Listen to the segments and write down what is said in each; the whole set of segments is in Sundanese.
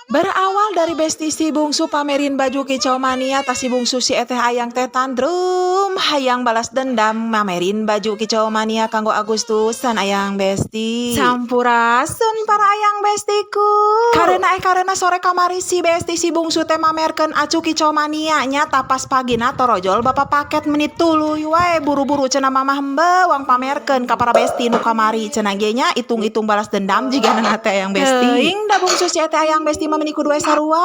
Berawal dari besti si bungsu pamerin baju kicau mania, tah si bungsu si eteh ayang teh tantrum hayang balas dendam mamerin baju kicau mania kanggo Agustusan, ayang besti. Sampurasun para ayang bestiku. Karena sore kamari si besti si bungsu teh mamerkeun acu kicau mania nya, tah pas pagina torojol bapak paket, menit tuluy wae buru-buru cenah mamah hembe wang pamerkeun ka para besti nu kamari cenah ge nya, itung-itung balas dendam jigana teh, ayang besti. Teuing da bungsu si eteh ayang besti mah meni kudu we sarua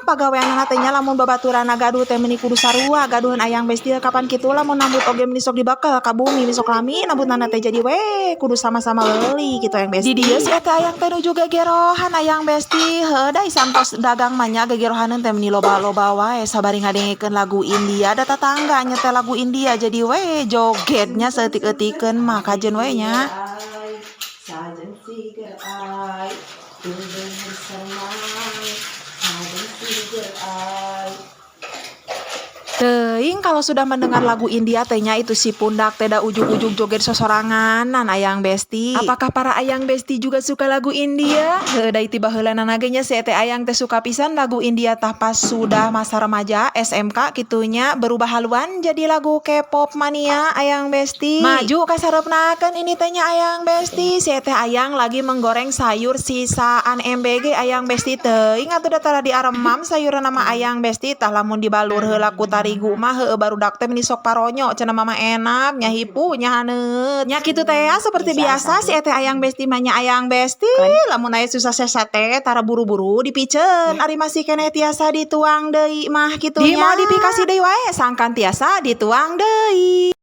pagaweanana teh nya, lamun babaturana gaduh teh meni kudu sarua gaduhan, ayang besti. Kapan kitu lamun nambut oge meni sok dibekel ka bumi, meni sok lami nambutna teh, jadi we kudu sama-sama beli gitu, ayang besti. Di dieu si eteh ayang teh nuju gegerohan, ayang besti. Heuh da santos dagang mah nya, gegerohaneun teh meni loba-loba wae sabari ngadengekeun lagu India, da tatangga nyetel lagu India, jadi we jogetnya saeutik-eutikeun mah kajeun we nya. साजन सीकर आए, दिल शरमाए, साजन सीकर आए. Teuing kalau sudah mendengar lagu India teh nya, itu si pundak teh da ujug-ujug joget sosoranganan, ayang besti. Apakah para ayang besti juga suka lagu India? Heuh da ti baheulana ge nya si teh ayang teh suka pisan lagu India, tah pas sudah masa remaja SMK kitunya berubah haluan jadi lagu K-pop mania, ayang besti. Maju kasareupnakeun ini teh nya, ayang besti. Si teh ayang lagi menggoreng sayur sisaan MBG, ayang besti. Teuing atuh da tara diaremam sayuran nama, ayang besti. Tah lamun dibalur heula ku tarigu mah heueuh barudak teh meni sok paronyo cenah mama, enak nya, hipu nya, haneut nya kitu teh ya. Seperti biasa si eteh ayang besti mah nya, ayang besti, lamun aya susah sesa teh tara buru-buru dipiceun, ari masih keneh tiasa dituang deui mah kitu nya, dimodifikasi deui wae sangkan tiasa dituang deui.